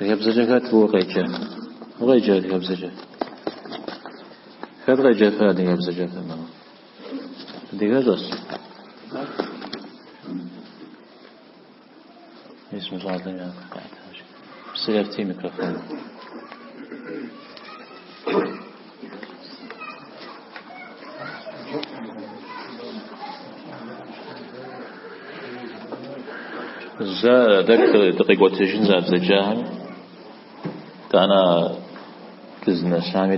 Адыгэбзэкӏэ хэт уэ къеджэ? Укъеджэ адыгэбзэкӏэ. Хэт къеджэфэ адыгэбзэкӏэ? Адыгэ щӏэс? Мис мы щӏалэм яӏэтащ. Псы ефти микрофон. Зэ тӏэкӏу дыкъикӏуэтыжын зэбдзэкӏахэм, итӏанэ дызнэсами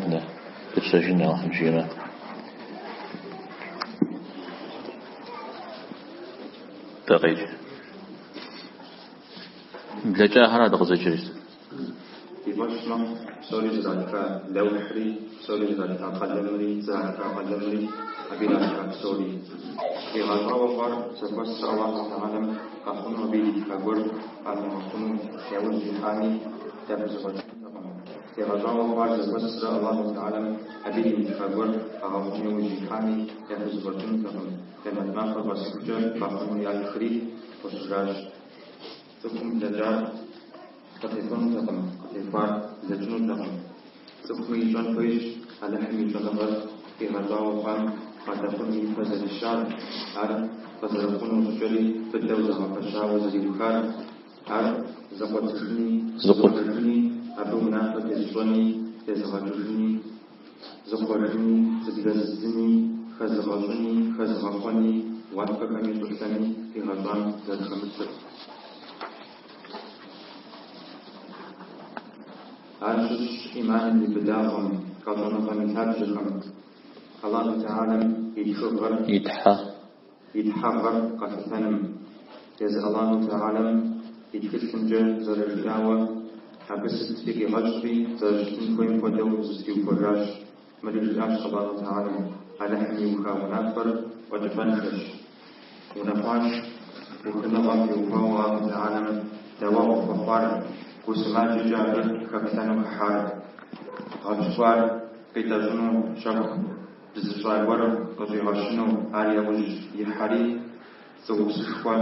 дыпщэжын Алыхьым жиӏэмэ. Дыкъеджэ. Блэкӏахэр дыкъызэджэж. Ди фӏэщ мэхъу псори зэратха лэухьри, псори зэратха къалэмри, зэратха къалэмри, абы иратха псори. Къигъэщӏауэ хъуар зэхуэсрэ Аллаху Тэхьэлам къэхъуну абы иритха гуэр къамыгъэхъуну яужь ихьами, яхузэфӏэкӏынутэкъым. Къигъэщӏауэ хъуар зэхуэсрэ Аллаху Тэхьэлам абы иримытха гуэр къагъэхъуну яужь ихьами, яхузэфӏэкӏынутэкъым. Къемэт махуэр къэсыхукӏэ къэхъуну ятхри, тӏысыжащ. Цӏыхум блэкӏар къытехуэнутэкъым, къытехуар блэкӏынутэкъым. Цӏыхуми ищӏэн хуейщ Алыхьым и щӏэныгъэр къигъэщӏауэ хъуам къадэхъуным ипэ зэрищар, ар къызэрыхъуну щӏыкӏэри быдэу зэгъэпэщауэ зэриухар, ар зыкъуэтыжыни, зыкъуэтыжыни, абы унафэ тезыщӏэни, тезыгъэкӏыжыни, зыхъуэжыни, зыблэзыдзыни, хэзыгъэщӏыни, хэзыгъэхъуэни уафэхэми щӏылъэми къигъэщӏам зэрыхэмытыр. Ар щыщщ ӏиманым и быдагъым, къэщӏэныгъэм и лъабжьэхэм. Аллаху Тэхьэлам и тхыгъэр, И тхьэ. и тхьэгъэр къэлъытэным. Езы Аллаху Тэхьэлам и тхылъымкӏэ зэрыжиӏауэ, абы сытри къигъэщӏри, зэрыщытын хуейм хуэдэу зэтриухуэжащ. Мыри жиӏащ Аллаху Тэхьэлам, Алыхьым иуха унафэр фӏэкӏыпӏэншэщ. Унэхъуащ ухыныгъэм теухуауэ Аллаху Тэхьэлам дауэгъу хуэхъуар, гу сымаджэкӏэ абы хэплъэну хыхьар, гъэпщкӏуар къитӏэщӏыну щэху бзыщӏа гуэр къыщӏигъэщыну ар яужь ихьэри, пцӏыупсышхуэ,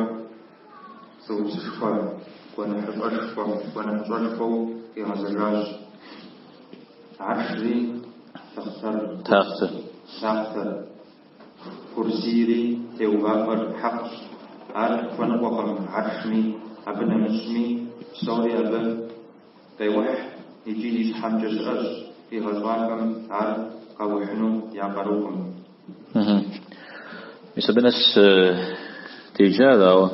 пцӏыупсышхуэ, гуэныхьыщӏэшхуэ, гуэныхьыщӏэшхуэу къигъэзэжащ. Гьэршри, тахътэр, Тахътэр. Тахътэр. Курсийри теувапӏэр хьэкъщ, ар хуэныкъуэкъым гьэршми, абы нэмыщӏми, псори абы къеухь икӏи и щхьэмкӏэ щыӏэщ, къигъэщӏахэм ар къаухьыну я къарукъым. Мис абы нэс деджар, ауэ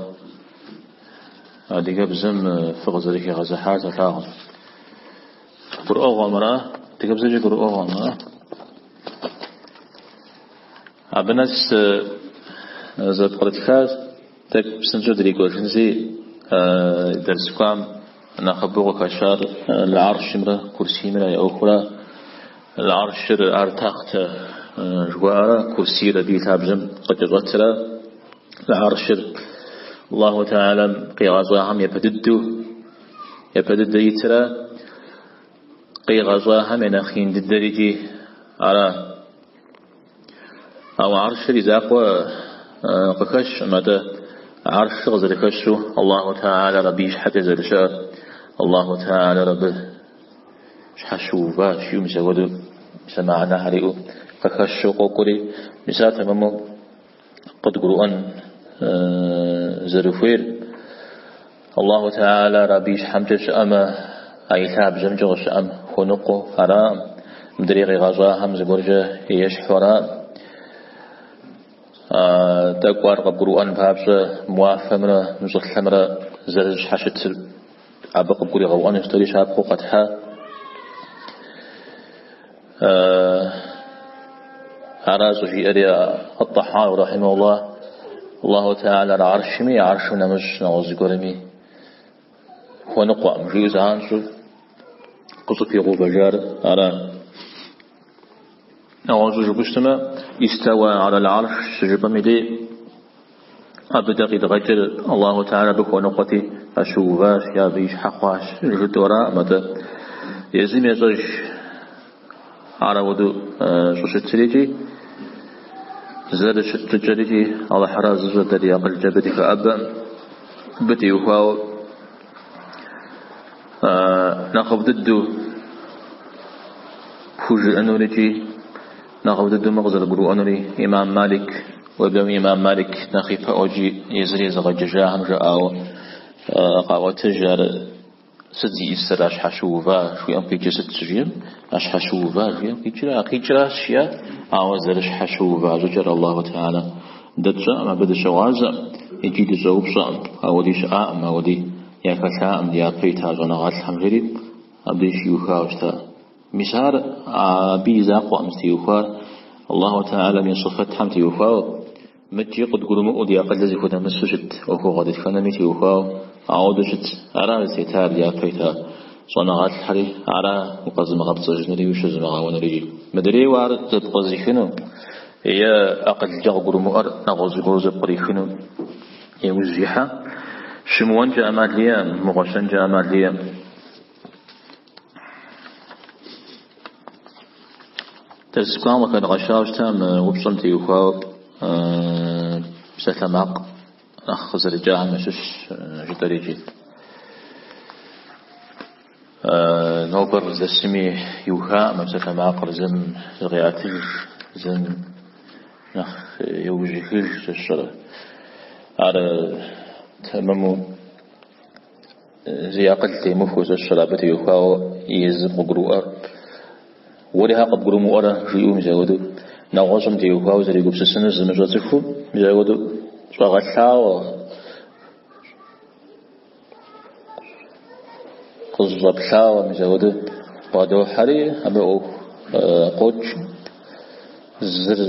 адыгэбзэм фыкъызэрыхигъэзыхьар сэлъагъум. Гурыӏуэгъуэм ара? Адыгэбзэкӏэ гурыӏуэгъуэм ара? Абы нэс зэпкърытхащ, тӏэкӏу псынщӏэу дрикӏуэжынщи, дэрс кӏуам нэхъыбэу къыхэщар Гьэршымрэ курсиймрэ я ӏуэхура. Гьэршыр ар тахътэ жыхуаӏэра, курсийр абы и лъабжьэм къыкӏэщӏэтра. Гьэршыр Аллаху Тэхьэлам къигъэщӏахэм япэ дыдэу, япэ дыдэ итра. Къигъэщӏахэм я нэхъ ин дыдэр икӏи ара. Ауэ гьэршыр и закъуэ къыхэщкъым, атӏэ гьэршыр къызэрыхэщу Аллаху Тэхьэлар абы и щхьэкӏэ зэрыщыӏэр, Аллаху Тэхьэлар абы щхьэщыуващ, жиӏэу мис апхуэдэу мис а мыхьэнэхэр иӏэу къыхэщу къокӏуэри, мис ар тэмэму къыдгурыӏуэн зэрыхуейр. Аллаху Тэхьэлар абы и щхьэмкӏэ щыӏэмэ, а и лъабжьэмкӏэ къыщыӏэм хуэныкъуэу араӏым, мыдрей къигъэщӏахэм зыгуэркӏэ ещхьу араӏым. Тӏэкӏу ар къыбгурыӏуэн папщӏэ мы уафэмрэ мы щӏылъэмрэ зэрыщхьэщытыр абы къыбгуригъэӏуэну жытӏэри щапхъэу къэтхьа. Ара щӏыжиӏэри Ат-Тӏэхьауи рахьимэхуллах, Аллаху Тэхьэлар гьэршми, гьэршым нэмыщӏ нэгъуэщӏ зыгуэрми хуэныкъуэкъым, жиӏэу занщӏэу къыщӏыпигъэувэжар ара. Нэгъуэщӏу жыпӏэу щытмэ, истэуа алал гьэрш щыжыпӏэм и дей абы дэ къидгъэкӏыр Аллаху Тэхьэлар абы хуэныкъуэти, щхьэщыуващ, е абы и щхьэ хъуащ жытӏэу араӏым, атӏэ езым ещӏэж ар ауэдэу щӏыщытыр икӏи зэрыщыт щӏыкӏэр икӏи Алыхьыра зыщӏэр дэри акъылкӏэ абы дыхэӏэбэкъым, абы теухуауэ. Нэхъыфӏ дыдэу пхужыӏэнур икӏи нэхъыфӏ дыдэу мыр къызэрыбгурыӏуэнури имам Малик, уеблэмэ имам Малик нэхъ ипэӏуэкӏи езыр езыгъэджэжахэм жаӏауэ къаӏуэтэж ар сыт зиӏысыр а щхьэщыува жыхуиӏэм къикӏыр сыт щыжиӏэм, а щхьэщыува жыхуиӏэм къикӏыр а къикӏыращ жиӏа, ауэ зэрыщхьэщыува щӏыкӏэр Аллаху Теала дэ тщӏэкъым, абы дыщыгъуазэкъым икӏи дыщӏэупщӏэкъым, ауэди щыӏакъым, ауэди яхэлъакъым ди япэ ита щӏэныгъэлӏхэм жери абдеж щиухауэ щыта. Мис ар абы и закъуэкъым зытеухуар, Аллаху Теалэм и сыфэтхэм теухуауэ, мыткӏи къыдгурымыӏуэу ди акъылыр зыхунэмысу щыт ӏуэхугъуэ дэтхэнэми теухуауэ ауэдэу щыт. Ара зытетар ди япэ ита щӏэныгъэлӏхэри, ара укъэзымыгъэпцӏэжынури ущызымыгъэуэнури. Мыдрейуэ ар зэпкърызыхыну е акъылкӏэ къыгурымыӏуэр нэгъуэщӏ зыгуэру зэпкърихыну иужь ихьэ, щымыуэнкӏэ ӏэмал иӏэкъым, мыгъуэщэнкӏэ ӏэмал иӏэкъым. Дэрс кӏуам къыхэдгъэщауэ щыта мы упщӏэм теухуауэ псалъэмакъ нэхъ къызэрыкӏахэм ящыщ жытӏэри икӏи. Нобэр къыздэсми иухаӏым а псалъэмакъыр, зым зыкъеӏэтыж, зым нэхъ еужьыхыж щыщэрэ. Ар тэмэму зи акъыл темыхуэу щыщэрэ абы теухуауэ езым къыгурыӏуэр. Уэри хьэ къыбгурымыӏуэрэ жиӏэу мис апхуэдэу нэгъуэщӏым теухуауэ зэрегупсысынур зымыщӏэ цӏыхум мис апхуэдэу щӏэгъэлъауэ къызыщӏэплъауэ мис апхуэдэу бгъэдохьэри абы ӏуэху къокӏ. Зыр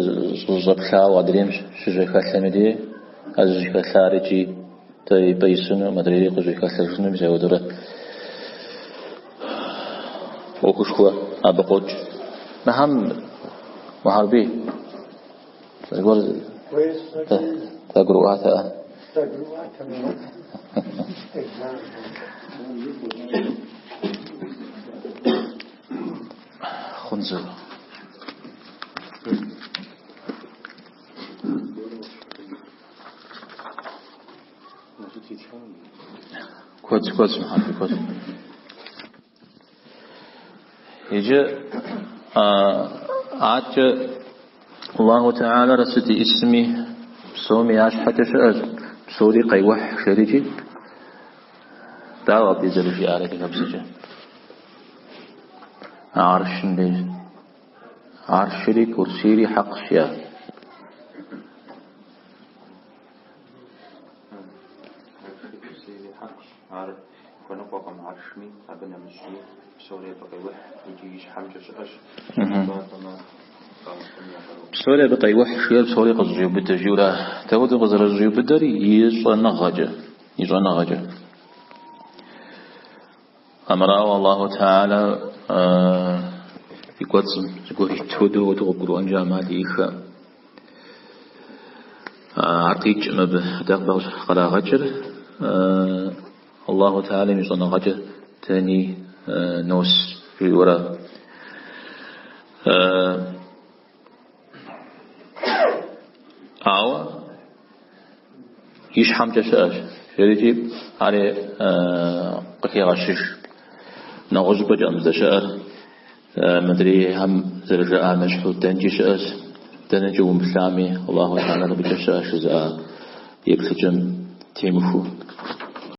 щӏыщӏэплъауэ адрейм щыжьэхэлъэм и дей, а зыжьэхэлъар икӏи дэ и пӏэ исыну, адрейри къыжьэхэлъэжыну мис апхуэдэурэ ӏуэхушхуэ абы къокӏ. Мыхэм Мухьэрбий зыгуэр къагурыӏуатэӏэ? Хъунзу. Куэд, куэд, Мухьэрбий, куэд. Иджы адэкӏэ Аллаху Теалэр сыт иӏысми псоми я щхьэкӏэ щыӏэщ, псори къеухь жерикӏи. Дауэ абы зэрыжиӏар адыгэбзэкӏэ? Аршым деж. Аршри курсири хьэкъщ я. Аршри курсири хьэкъщ. Ар хуэныкъуэкъым аршми, абы нэмыщӏми псори абы къеухь икӏи и щхьэмкӏэ щыӏэщ. Щӏалэмэ къаухьын я къару. Псори абы къеухь жиӏэр псори къызэщӏеубыдэ жиӏэурэ. Дауэдэу къызэрызэщӏиубыдэр и щӏэныгъэкӏэ, и щӏэныгъэкӏэ. Амырауэ Аллаху Теала и кӏуэцӏым зыгуэр ит хуэдэу хуэдэу къыбгурыӏуэнкӏэ ӏэмал иӏэххэкъым. Ар къикӏым абы атӏэ кърагъэкӏыр Аллаху Теалэм и щӏэныгъэкӏэ дэни нос жиӏэурэ. Ауэ и щхьэмкӏэ щыӏэщ, жерикӏи ари къыхегъэщыж. Нэгъуэщӏыпӏэкӏэкъым здэщыӏэр, мыдрейхэм зэрыжаӏам ещхьу дэнкӏи щыӏэщ, дэнэкӏэ умыплъами, Аллаху Теалэр абыкӏэ щыӏэщ жызыӏа еплъыкӏэм темыхуэу.